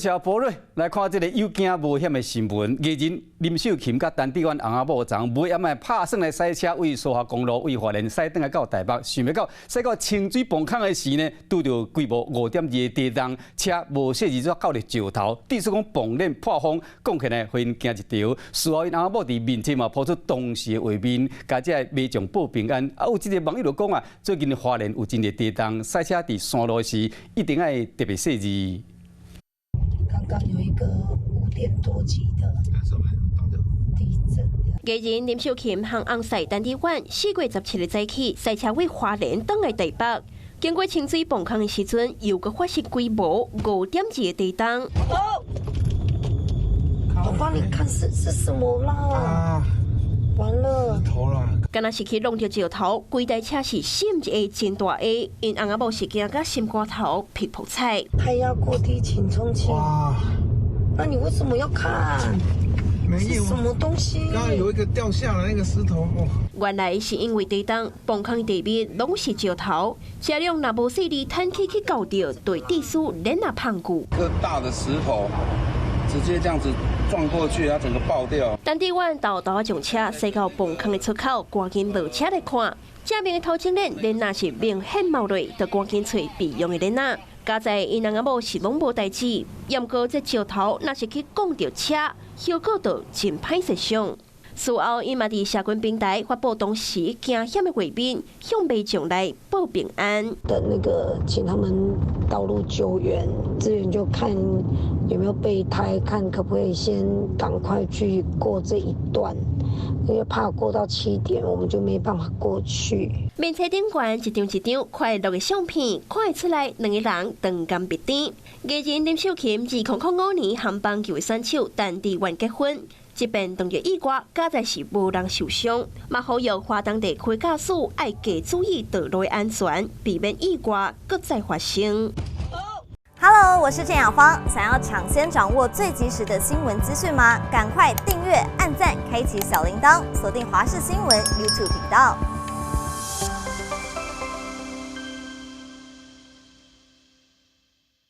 謝波瑞來看這个有驚無險的新聞。藝人林秀琴佮陳智遠翁仔某昨暝暗暝拍算來駛車為蘇花公路為花蓮駛轉來到台北，想袂到駛到清水磅空的時呢，拄著規模5.2的地動，車無細膩就到咧石頭，致使講磅鏈破風，講起來予𪜶驚一趒。事後𪜶翁仔某佇面冊嘛 po 出當時的畫面，共這个民眾報平安。啊，有這个網友就講啊，最近花蓮有真濟地動，駛車佇山路時一定愛特別細膩。剛剛有一個5點多級的地震。藝人林秀琴和翁婿陳智遠4月17日早起駛車為花蓮轉來台北，經過清水磅空的時陣，又閣發生規模5.2的地動。哦，我幫你看是什麼啦？啊，完了。敢若是去挵著石頭，規台車是閃一下真大下，𪜶翁仔某是驚甲心肝頭噼噗彩。胎壓過低，請充氣。哇，那你為什麼要看？沒有。什麼東西？剛剛有一個掉下來那個石頭。哦。原來是因為地動，磅空的地面攏是石頭，車輛若無細膩，彈起去碰著，就會致使鏈仔膨久。顆大的石頭直接這樣子撞過去，它整個爆掉。陳智遠沓沓仔上車，駛到磅空的出口，趕緊落車來看。正面的頭前鏈鏈仔是明顯冒落，就趕緊揣備用的鏈仔。佳哉𪜶翁仔某是攏無代誌，毋過這石頭若是去摃著車，後果就真歹設想。事後，𪜶嘛佇社群平台發布當時驚險的畫面，向民眾來報平安。等那個請他們道路救援，資源就看有沒有備胎，看可不可以先趕快去過這一段，因為怕過到7點，我們就沒辦法過去。面冊頂懸一張一張快樂的相片，看會出來兩個人長甘蜜甜。藝人林秀琴2005年和棒球的選手陳智遠結婚。這遍當著意外，佳哉是無人受傷，嘛呼籲華東地區駕駛愛加注意道路的安全，避免意外閣再發生。 Hello，我是鄭雅芳，想要搶先掌握最及時的新聞資訊嗎？趕快訂閱、按讚、開啟小鈴鐺，鎖定華視新聞 YouTube 頻道。